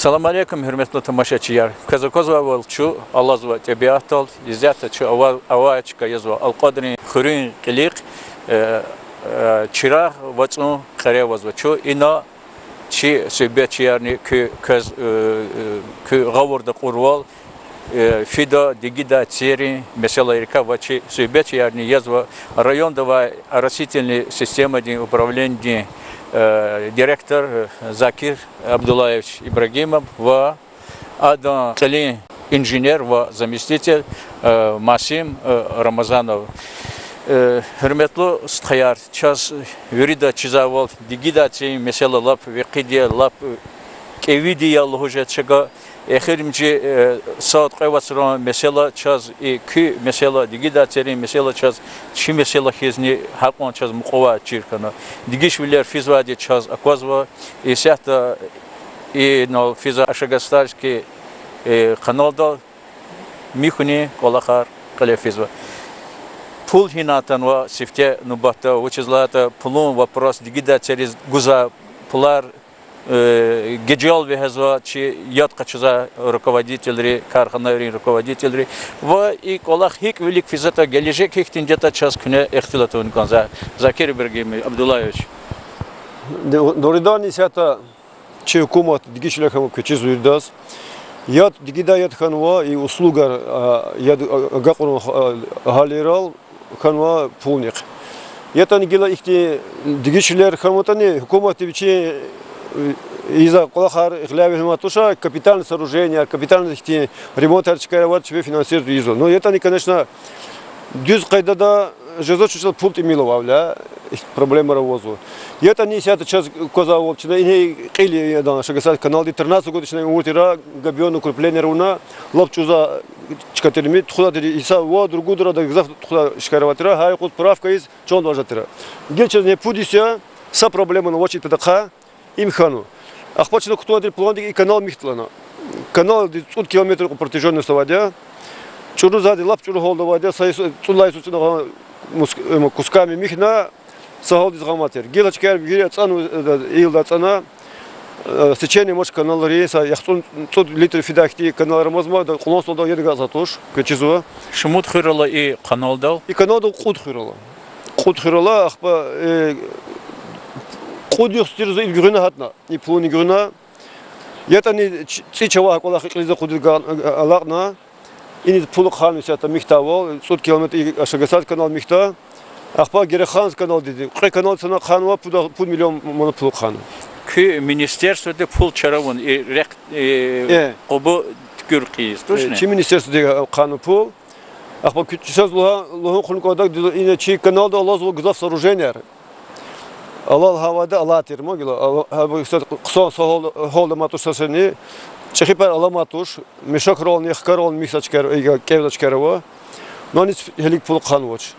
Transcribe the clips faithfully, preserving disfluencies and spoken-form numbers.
Салам алейкум, гьуьрметлу тамашачияр! Квез аквазвайвал, чун алазва тӀебиатдал, исятда чун ава-, авай чка язва Алкьвадрин хуьруьн кьилихъ, э, э, Чирагъ вацӀун къере авазва чун. Ина чи суьгьбетчиярни куь квез, э, э, куь гъавурда кьурвал, э, фида дигидай церин месэлайрикай ва чи суьгьбетчиярни язва районда авай оросительный системадин управленидин, э, директор, э, Закир Абдуллаевич Ибрагимов ва адан кьилин инженер ва заместитель, э, Масим, э, Рамазанов. Э, гьуьрметлу стхаяр, чаз вирида чизвайвал, дигидай церин месэла лап векъиди я, лап, э, кӀевиди я лугьуз жеда чаз. Эхиримжи, э, сад-кьве вацран месэла чаз, и куь месэла, дигидай церин месэла чаз чи месэла хьизни гьакьван чаз мукьувай чир хьана. Дегишвилер физвайди чаз аквазва, исятда инал физвай Ашагастальский, э, каналдал михьунин кӀвалахар кьиле физва. Пул гьинай атанва сифте нубатда, вучиз лагьайтӀа пулун вопрос, дигидай цериз гузвай пулар, э, гежел вегьезва чи яд къачузвай руководительри, карханайрин руководительри. Ва и кӀвалах гьикӀ вилик физватӀа, гележек гьихьтинди ятӀа, чаз куьне ихтилат авуна кӀанзава, Закир Ибрагим Абдуллаевич. Ду-, дугъриданни исятда чи гьукумат дегишвилер хьанва квез чизвайдаз. Яд, дигидай яд хьанва, и услугар, а, яд агакьарун, а, агьалийрал хьанва пулунихъ. ЯтӀани гила ихьтин дегишвилер хьанватӀани, гьукуматди вичин, э, ийизвай кӀвалахар гъиляй вегьинмай туш, а капитальный сооруженияяр, капитальный ихьтин ремонтар чкаяр авайди чпи финансировать ийизва. Ну, ятӀани, конечно, дуьз къайдада жезва, чучел пул тӀимил авайвиляй, ихьтин проблемаяр авазва. ЯтӀани исятда чаз аквазвайвал, чна ингье кьил я адан, Ашагастальский каналдин тринадцать год чна авур тир, габион укреплениеяр авуна, лап чӀурзавай чка тирмит, тухудай тир, иса вад-ругуд арада гзаф тухудай шикаяр авай тир, гьа юкъуз правка ийиз чандавай жеда тир. Гила чаз ингье пуд йис я, са проблемани авач и патахъай, им хьанва. Ахпа чна кутунвай тир пландик и канал михьда лагьана. Каналдиз цӀуд километр кьван протяжённость авайди я. ЧӀуру, зайди лап чӀуру гьалда авайди я, са йис-, цӀуд лагьай йисуз чна гъа-, мус-, эм, кусками михьна, са гьалдиз гъанвай тир. Гила чкаяр вири ацӀана, э, ийилда ацӀана, э, сечение амач каналрин, са яхцӀурни цӀуд литр фидай хьтин каналар амазма, да, къулан салда ядгай затӀ туш, квез чизва. Шумуд хуьр ала и каналдал? И каналдал кьуд хуьр ала. Кьуд хуьр ала, ахпа, э, кьуд югъ сифте зун и гуьгъуьна гьатна, и пулунин гуьгъуьна. ЯтӀани ч-, цӀи чавай гьа кӀвалах кьилиз акъудиз га-, алакьна. Иниз пул хъсан исятда михьдайвал, цӀуд километр и Ашагастальский канал михьда. Ахпа Гереханский каналдиз, кьве каналдиз хьана хъсанва, пуд, пуд миллион манат пул хъсан. Куь министерстводи пул чара авун и рехъ, и Э. къубу туькӀуьр хъийиз, Э, тушни? Чи министерстводи хъсан пул. Ахпа куь-, чаз лугьун, лугьун кьуна кӀанда, ина чи каналда алазва гзаф сооруженияяр. Алай гьавайда алай тир ма гила, ала-, гьа, хъсан са гьал-, гьалда амай туш са шейни, чӀехи пар аламай туш, мешокрални, хкарални михьзавай чкаяр, и, кӀевзавай чкаяр ава. Ну, аниз гьелелиг пул хъсанвач.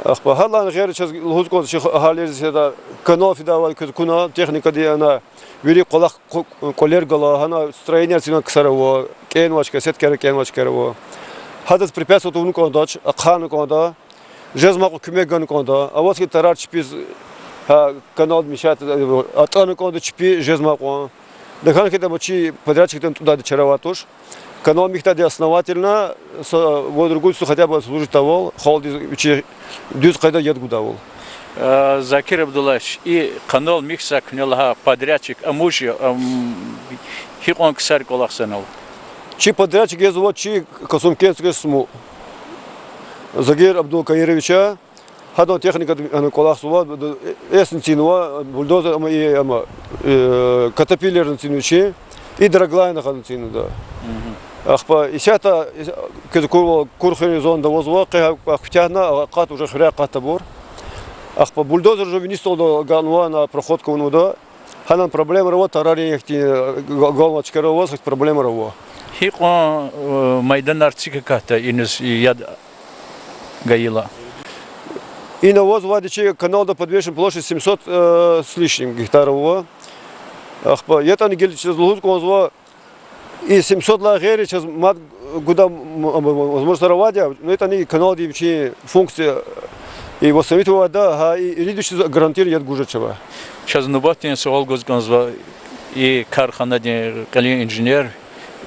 Ахпа гьадалай гъейри чаз лугьуз кӀанда чи агьалийриз, исятда канал фидайвал квез акуна, техникади ана, вири кӀвалах кӀва-, кӀвалер гала, гьана строенияр эцигна ксар ава, кӀевнавай чкаяр, сеткаяр кӀевнавай чкаяр ава. Гьадаз препятствовать авуна кӀандач, ахъайна кӀанда. Жезмай кьван куьмек гана кӀанда. Аваз хьи тарар чпиз, гьа каналдин мешать, атӀана кӀанда чпи жезмай кьван. ТахьайтӀа хьи, амма чи подрядчикдин тӀудайди чара авай туш. Канал михьдайди основательно, са вад-ругуд йисуз хотя бы служитайвал, халкьдиз вичи дуьз къайдада яд гудайвал. Э, Закир Абдуллаевич, и канал михьзавай куьне лагьай подрядчик, а муж я, ам, гьикьван ксар кӀвалахзава анал? Чи подрядчик язва чи Касумкентская СМУ. Загир Абдулкаирович я. Гьадан техникади ана кӀвалахзава, эсни цинва, бульдозер, амма, и, амма, э, катапиллерни цинва чи, и драглайнерни цинва, да. Ахпа исятда, квез акурвал, Курхуьруьн зонада авазва, къе гьа куьтягьна, акъат уже хуьряй акъатда абур. Ахпа бульдозер уже вини СТО-да ганва, ана проходка авунвайди я. Гьанани проблемаяр ава, тарарин ихьтин, э, га-, галнавай чкаяр ава, ихьтин проблемаяр ава. Гьикьван, э, майданар эциг акатда иниз яд гайила? Ина авазвайди чи каналда подвешенная площадь семьсот, э, с лишним гектаров ава. Ахпа ятӀани гила чаз лугьуз кӀанзава, и семьсот лагьай гъейри чаз мад гудай м-, м-, возможностьар авайди я, ну, ятӀани каналди вичин функция и восстановить авайди я, гьа и иридуз чаз гарантированно яд гуз жеда чавай. Чаз нубатдин суал гуз кӀанзава. И карханадин кьилин инженер,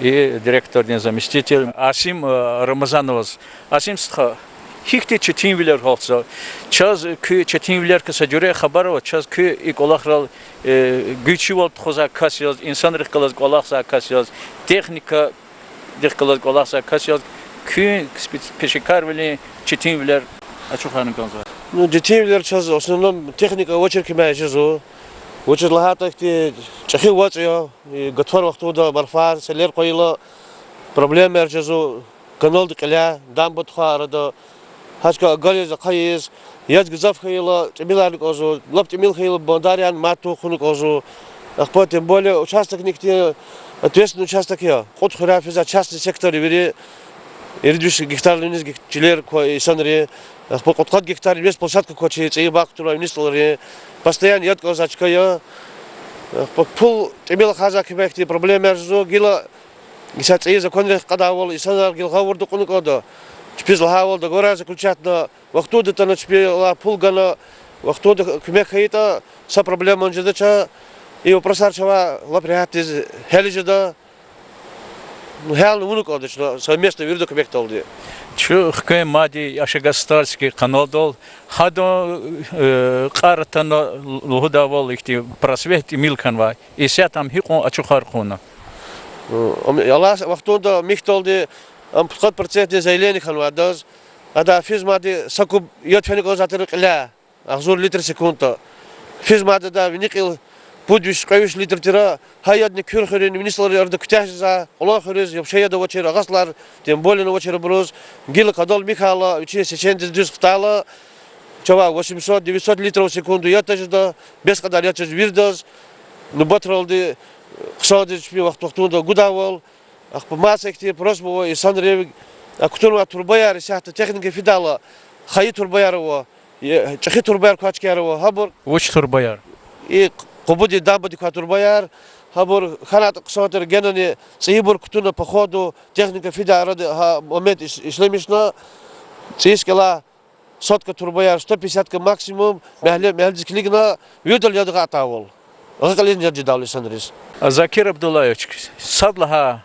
и директордин заместитель Асим, э, Рамазановаз. Асим стха, гьихьтин четинвилер гьалтзава? Чаз куь четинвилерикай са жуьре хабар ава, чаз куь и кӀвалахрал, э, гуьзчивал тухузвай кас яз, инсанрихъ галаз кӀвалахзавай кас яз, техника дихъ галаз кӀвалахзавай кас яз, куьн спец-, пешекарвилин четинвилер ачухарна кӀанзава. Ну, четинвилер чаз в основном техника авачир куьмек жезва. Вучиз лагьайтӀа ихьтин чӀехи вацӀ я, и гатфар вахтунда марфар, селлер къвайила проблемаяр жезва, каналдин кьиляй, дамба тухвай арада. Гьа чка агализ, ахъайиз, яд гзаф хьайила, тӀимиларни кӀанзава, лап тӀимил хьайила, бандаррин мад тухун кӀанзава. Ахпа, тем более, участокни ихьтин ответственный участок я. Кьуд хуьряй физвай частный сектор я вири, ирид виш гектарлу низ гек-, чилер ква инсанрин. Ахпа кьудкъад гектар вес площадка ква чи цӀийи бахъ кутурай министралрин. Постоянно яд кӀанзавай чка я. Ахпа пул тӀимил ахъайзавай куьмекдин проблемаяр жезва, гила са цӀийи законрихъ кьадайвал, инсанар гила гъавурда кьуна кӀанда. Чпиз лагьайвал, договорар заключатьна, вахтунда атана, чпи алай пул гана, вахтунда куьмек хьайитӀа, са проблемани жедач, и вопросар чавай лап регьятдиз гьялиз жеда. Ну, гьялна авуна кӀанда чна совместно вирида куьмекдалди. Чун хквен мад я Ашагастальский каналдал, гьадан, э, кьар атана, лугьудайвал ихьтин просвет тӀимил хьанвай. Исятда ам гьикьван ачухар хъувуна? М, ам алай вахтунда михьдалди ам пудкъад процентдин заявление хьанвай адаз. Адан физ мад са куб яд фена кӀанзавай тир кьиляй, агъзур литр секундда. Физ мад адан вини кьил пуд виш, кьве виш литр тир. Гьа ядни Куьр хуьруьн министралрин арада куьтягь жезва, кьулан хуьруьз вообще яд авачир, Агъа Сталар, тем более, авачир абуруз. Гила канал михьайла, вичин сеченидиз дуьз хтайла, чавай восемьсот, девятьсот литров в секунду яд тежеда, бес кьадар яд тежеда виридаз, нубатралди, хъсандиз чпин вахт-вахтунда гудайвал. Ахпа маса ихьтин просьба ава инсанрив, а кутунвай турбаяр, исятда техника фидайла, хайи турбаяр ава, е, чӀехи турбаяр квай чкаяр ава, гьабур. Вуч турбаяр? И Къубадин дамбадик квай турбаяр, гьабур хьанайтӀа хъсан тир, генани цӀийибур кутуна по ходу, техника фидай арада гьа момент иш-, ишлемишна, цӀийи скӀелай сотка турбаяр, сто пятьдесятка максимум, мягьле-, мягьледиз килигна, виридал яд гъатайвал. Гъа кьилизни яд жедайвал инсанриз. Закир Абдуллаевич, сад лагьай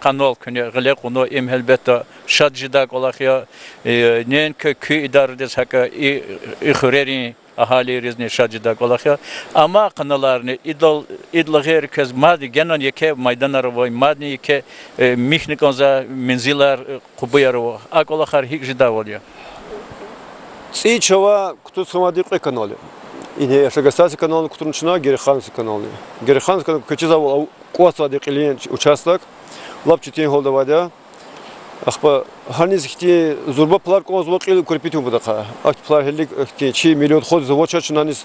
канал куьне гъиле кьуна, им гьелбетда шад жедай кӀвалах я, э, неинки куь идарадиз, гьакӀ и, и хуьрерин агьалийризни шад жедай кӀвалах я. Амма каналарни идал, идалай гъейри квез мадни генани еке майданар авай, мадни еке, э, михьна кӀанзавай мензилар, э, къубаяр ава. А кӀвалахар гьикӀ жедайвал я? ЦӀи чавай кутаз хьанвайди кьве канал я. Ингье Ашагастальский канални кутуна чна, Герехановский канални. Герехановский канал квез чизвайвал ав-, кӀватӀзавайди кьилин участок. Лап четин гьалда авайди я. Ахпа гьаниз ихьтин зурба пулар кӀанзава кьил укрепить авун патахъай. Ахьтин пулар гьелелиг ихьтин чи миллион хъвадиз авач, чна аниз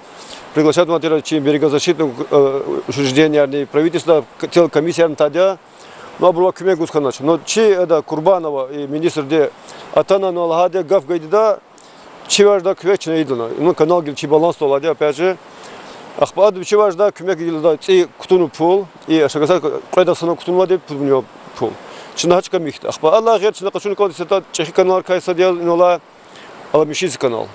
приглашать авунай тир чи берегозащитный, э, учреждениярни, правительстводай целый комиссиярни атайди я. Ну, абурувай куьмек гуз хьанач. Ну, чи ада Курбанова, и министрди атана, ну, лагьайди я, гаф гайиди я, чи важда куьмек чна ийидална. Ну, канал гила чи балансда алайди я, опять же. Ахпа ада вичи важда куьмек ийидалда, цӀи кутунва пул, и Ашагастальский кьвед агъзурни кутунвайди пул, пул. Чна гьа чка михьда. Ахпа адалай гъейри чна къачуна кӀанда исятда чӀехи каналрикай сад я, ну, ала, Аламишинский канал.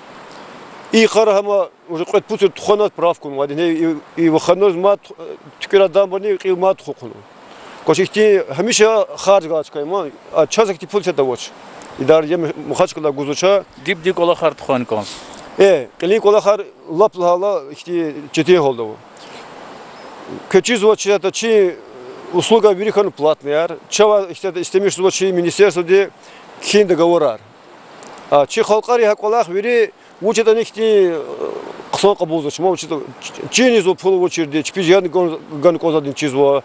И йикъара гьама уже кьвед-пуд йикъара тухвана, правка авунвайди я, и, и выходнойриз мад, э, туькӀуьрай дамбани кьил мад тухун хьана. Квач ихьтин гьамиша харж галай чка я, ма, а чаз ихьтин пул исятда авач. Идара я, Махачкъаладай гузвач. Дибдин кӀвалахар тухвана кӀанзава. Э, кьилин кӀвалахар лап лагьайла ихьтин четин гьалда ава. Квез чизва чи исятда чи услуга вири хьана платныйяр. Чавай исятда истемишзава чи министерстводи кхьин договорар. А чи халкьари гьа кӀвалах вири вуч ятӀани ихьтин, э, хъсан кьабулзавач, ма, вуч ятӀа, чинизва пул авачирди, чпиз яд гун-, гана кӀанзавайди чизва,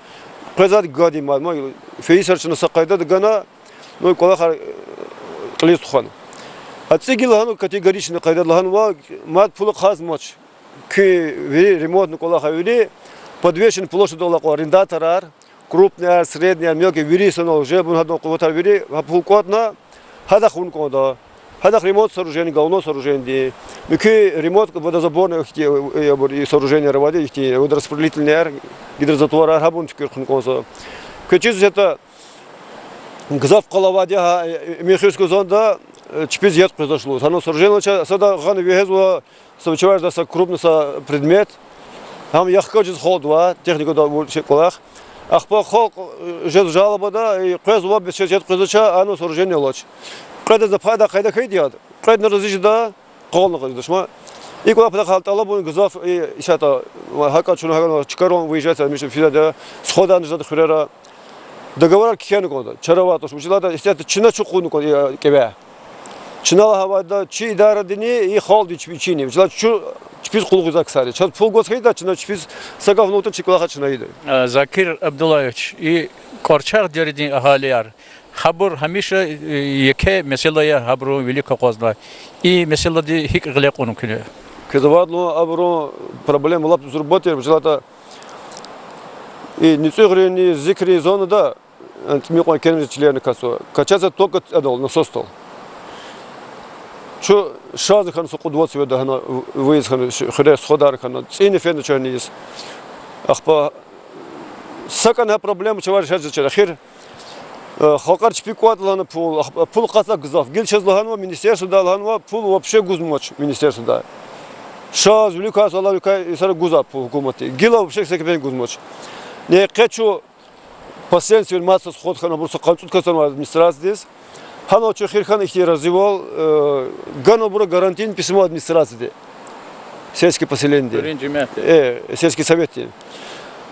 къвезвайди гади мад, ма, фейи йисар чна са къайдада гана, ну, кӀвалахар, э, кьилиз тухвана. А цӀи гила гьана категоричный къайдада лагьанва, мад пул ахъайзамач. Куь вири ремонтный кӀвалахар вири подвешенный площадьдал акьван арендаторар, крупныйяр, среднийяр, мелкий, вири санал уже, вун гьадан къуватар вири, гьа пул кӀватӀна, гьадахъ авун кӀанда. Гьадахъ ремонт сооружений, головной сооружениедин. Муькуь ремонт водозаборный ихьтин, э, абур и сооружениеяр авайди, ихьтин водораспределительныйяр, гидрозатворар, гьабурни туькӀуьр хьун кӀанзава. Квез чизва исятда гзаф къал авайди я гьа, э, Михайловский зонда, э, чпиз яд къвезвач лугьуз. Гьана сооружение ча-, сада гъана вегьезва, са вичи важда са крупный са предмет. Гьам яхкъа жез халкьдивай, техникада вуч кӀвалах. Ахпа халкь, э, жез жалобада, и къвезва, бес жез къвезвач, ана сооружение авач. Кьведаз пайда къайда хьайиди яд? Кьведни рази жеда, къални къвезвач ма. И кӀвалах патахъай тӀалабун гзаф, и исятда, гьакӀа чун гьакӀа чкайран выезжать, миша физада, сходарни жеда хуьрера. Договорар кхьена кӀанда, чара авай туш. Вучиз лагьайтӀа исятда чна чукьуна кӀанда, э, кӀеве. Чна лагьайвайди, чи идарадини, и халкьди чпи чини. Вучиз лагьайтӀа чун чпиз къуллугъзавай ксар я. Чаз пул гваз хьайитӀа, чна чпиз са гаф авуртӀа, чи кӀвалахар чна ийида. Э, Закир Абдуллаевич, и КӀварчагъ дередин агьалияр, гьабур гьамиша, э, еке месэла я, гьабурун вилик акъвазнавай. И месэлади гьикӀ гъиле кьуна куьне? Квез авайдалай абурун проблема лап зурба тир, вучиз лагьайтӀа и НуцӀуьгърини, Зикрин зонада, э, тӀимикьван кенжи чилерни касу. Качаться только адал, насосдал. Чун шаз хьана са кьуд-вад сеферда гьана выезд хьана, хуьре сходар хьана, цӀини фена чун ийиз. Ахпа сакӀани гьа проблема чавай решать жезвач. Эхир, э, халкьар чпи кӀватӀ лагьана пул, ах-, пул акъатзавай гзаф. Гила чаз лагьанва, министерстводай лагьанва, пул вообще гузмач министерстводай. Шаз, виликай, алай виликай йисара гузва пул гьукуматди. Гила вообще са кепек гузмач. Ни къе чун последствия мад са сход хьана, абур са къанни цӀуд кас хьанва администрациядиз. Гьанал чун эхир хьана ихьтин разивал, э, ганва абур гарантийное письмо администрациядиз. Сельский поселениедин. Хуьруьн жемятдин. Э, сельский советдин.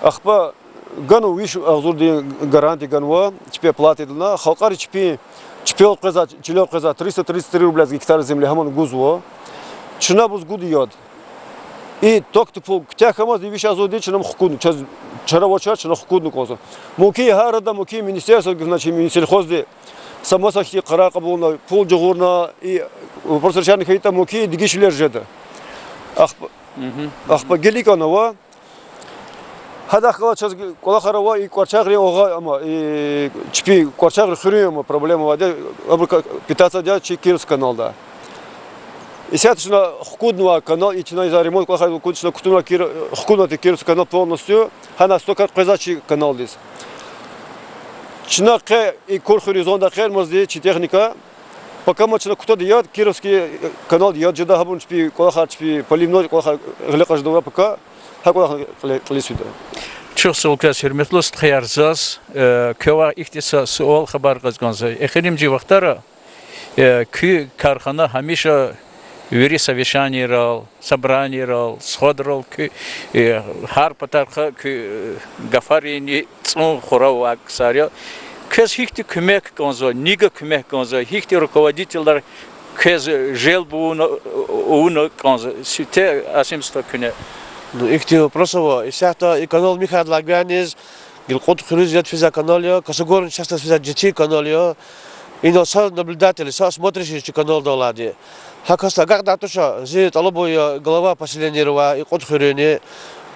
Ахпа ганва виш агъзурдин гарантия ганва, чпи платить ийида, халкьари чпи, чпел къвезвай, чилел къвезвай триста тридцать три рубля с гектара земли гьамани гузва. Чна абуруз гуда яд. И токти пул куьтягь хьамаз, и виш агъзурди чна ам хкудна, чаз чара авач, чна хкудна кӀанзава. Мумкин, гьар арада мумкин министерство, значит, Минсельхозди са маса хьтин къарар кьабулна, пул жагъурна, и вопрос решать хьайитӀа, мумкин, дегишвилер жеда. Ахпа, ахпа гила икӀ ава. Гьадахъ галаз чаз кӀвалахар ава и КӀварчагърин огъай, амма и чпи КӀварчагърин хуьруьн, амма проблема авайди, абур ка-, питаться жеда чи Кировский каналдай. Исятда чна хкуднавай канал, и чна иза ремонт кӀвалахар кутуна, чна кутунвай Кир-, хкуднавай Кировский канал полностью, гьана стокар къвезвач чи каналдиз. Чна къе и Кур хуьруьн зондай къейдамазди чи техника, пока мад чна кутада яд, Кировский каналди яд жеда, гьабурни чпи кӀвалахар, чпи поливной кӀвалахар гъиле кьаз жеда, пока гьа кӀвалахар кьиле-, кьилиз фида. Чухсагъул квез, гьуьрметлу стхаяр. Заз, э, квевай ихьтин са суал хабар кьаз кӀанзава. Эхиримжи вахтара, э, куь кархана гьамиша вири совещаниерал, собраниерал, сходрал куь, э, гьар патарихъай куь, э, гафарини цӀун хура авай ксар я. Квез гьихьтин куьмек кӀанзава, нега куьмек кӀанзава, гьихьтин руководительар квез желб авуна, авуна кӀанзава, сифте асим стха куьне. Ну, ихьтин вопрос ава, исятда и канал михьидалай гваниз, гила кьуд хуьруьз яд физвай канал я, Косогорни частьдиз физвай, жечин канал я. Инал са наблюдатель, са смотрщик я чи каналдин алайди. Гьа касдивай агакьдай туш, зи тӀалабун я глава поселенийривай, и кьуд хуьруьни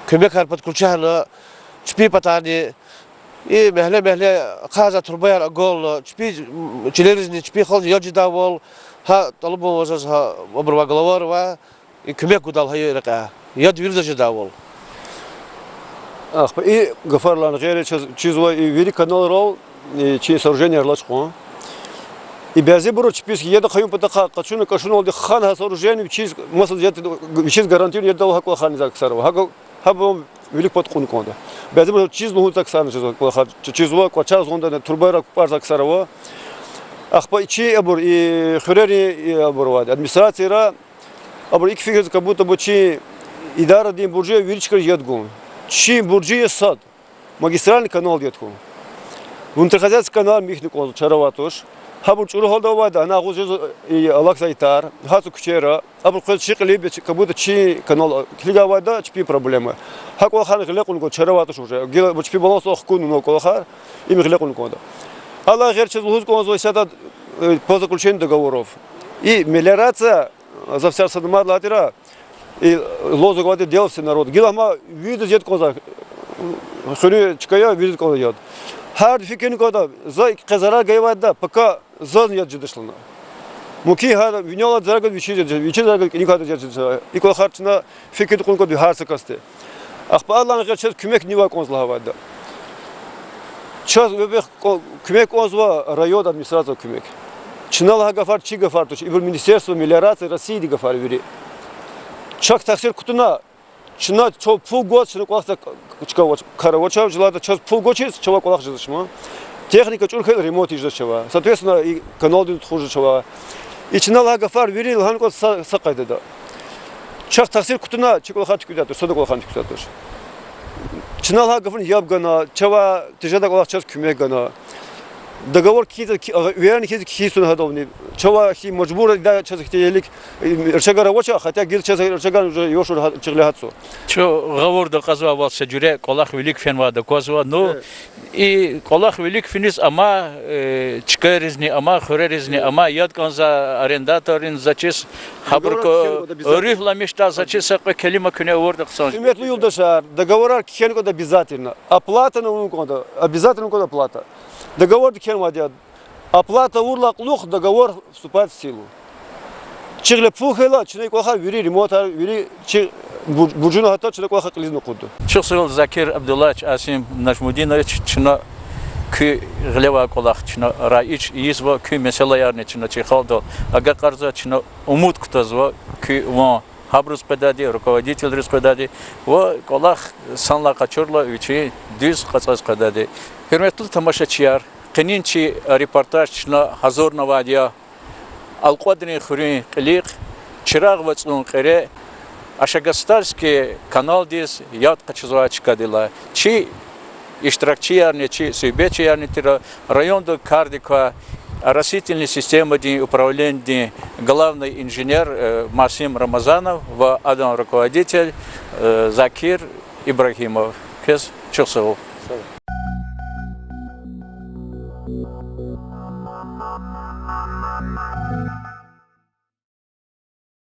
куьмекар подключать хьана, чпин патарни, и мягьле-мягьле ахъайзавай трубаяр агална, чпин, м, чилеризни, чпин халкьдиз яд жедайвал, гьа тӀалабун ава заз гьа абурувай главайривай, и куьмек гудайла гьа и рекьяй, яд виридаз жедайвал. Ахпа и гафарилай гъейри чаз-, чизва и вири каналрал, и чи сооружениеяр алач кьван. И бязибуру чпиз яд ахъаюн патахъай къачуна кӀанзавалди хана гьа сооружение вичиз, масала, яд, вичиз гарантированный яддал гьа кӀвалахарни ийизвай ксар ава. Гьа ка-, гьабур вилик пад кьуна кӀанда. Бязибуру чиз лугьузвай ксарни чизва кӀвалахар, чи-, чизва, КӀварчагъ зонда трубайрай купӀарзавай ксар ава. Ахпа и чи абур, и хуьрерин, и абур авайди, администрацияра, абур икӀ фикирзава, как будто бы чи идарадин буржи я вири чкайриз яд гун. Чи буржи я сад. Магистральный каналдиз яд хьун. Внутрихозяйственный канал михьна кӀанзава, чара авай туш. Гьабур чӀуру гьалда авайди, ана агъуз жез и алахьзавай итар, гьа са куьчера, абур къвез чи кьилив, как будто чи канал килигайвайди, чпин проблема. Гьа кӀвалахарни гъиле кьуна кӀанда, чара авай туш уже. Гила абур чпин балансдал хкуднава кӀвалахар, им гъиле кьуна кӀанда. Алай гъейри чаз лугьуз кӀанзава исятда, э, по заключению договоров. И мелиорация, за всех садмар лагьайтӀа, и лозунг авайди «Дело всенародное». Гила гьам виридаз яд кӀанзава, хуьруьн чка я, виридаз кӀанзава яд. Гьарда фикирна кӀанда, за къе зарар гайивайди, пока зазни яд жедач лагьана. Мумкин, гьа винел зарар гайиди вичиз жедач, вичиз зарар гайиди кӀаник яд жедач. И кӀвалахар чна фикирда кьуна кӀанда гьар са касди. Ахпа алай гъейри чаз куьмек нивай кӀанзава лагьайвайди. Чаз вебех кӀо-, куьмек кӀанзава район администрациядин куьмек. Чна лагьай гафар чи гафар туш, ибур Министерство мелиорации Россиядин гафар вири. Чак тахсир кутуна, Чна, чав пул гваз, чна кӀвалахда чка авач, кар авач, чна лагьана, чаз пул гвачиз чавай кӀвалах жезвач ман. Техника чӀур хьайила ремонт ийиз жезвач чавай. Соответственно, и каналдин тухуз жезвач чавай. И чна лагьай гафар вири лагьана кӀанда са, са къайдада. Чахъ тахсир кутуна, чи кӀвалахар туькӀуьрдай туш, сада кӀвалахар туькӀуьрдай туш. Чна лагьай гафунин яб гана, чавай тежедай кӀвалах чаз куьмек гана. Договор кхьиз, уверенный хьиз кхьиз туна гьадавни. Чавай хьи мажбур ийидай чаз ихьтин вилик, рычагар авач, хотя гила чаз рычагар уже юшур гьа-, чугъли гьатзава. Чун гъавурда акьазвайвал са жуьре кӀвалах вилик фенвайди аквазва. Ну, и кӀвалах вилик финиз амай, э, чкайризни, амай хуьреризни, амай яд кӀанзавай арендаторризни, за чиз, гьабурукай руьгьламишдай за чиз са кьве келима куьне авурди хъсан. Гьуьрметлу юлдашар, договорар кхьена кӀанда обязательно. Оплатани авун кӀанда, обязательно кӀанда оплата. Договорди кхьенвайди я. Оплата авурдалай кьулухъ договор вступает в силу. Чи гъиле пул хьайила, чна и кӀвалахар вири, ремонтар вири чи бур-, буржуна гьатта чна кӀвалахар кьилизна акъудда. Чухсагъул, Закир Абдуллаевич, Асим Нажмудинович, чна куь гъилевай кӀвалах чна раиж ийизва, куь месэлаярни чна чи халкьдал агакьарзава, чна умуд кутазва куь ван гьабуруз къведайди, руководительриз къведайди, ва кӀвалах санлай къачурла вичин дуьз кьацӀаз къведайди. Гьуьрметлу тамашачияр, къенин чи репортаж чна гьазурнавайди я Алкьвадрин хуьруьн кьилихъ, Чирагъ вацӀун кьире, Ашагастальский каналдиз яд къачузвай чкадилай. Чи иштиракчиярни, чи суьгьбетчиярни тир районда кардик квай оросительный системадин управленидин главный инженер, э, Масим Рамазанов ва адан руководитель, э, Закир Ибрагьимов. Квез чухсагъул.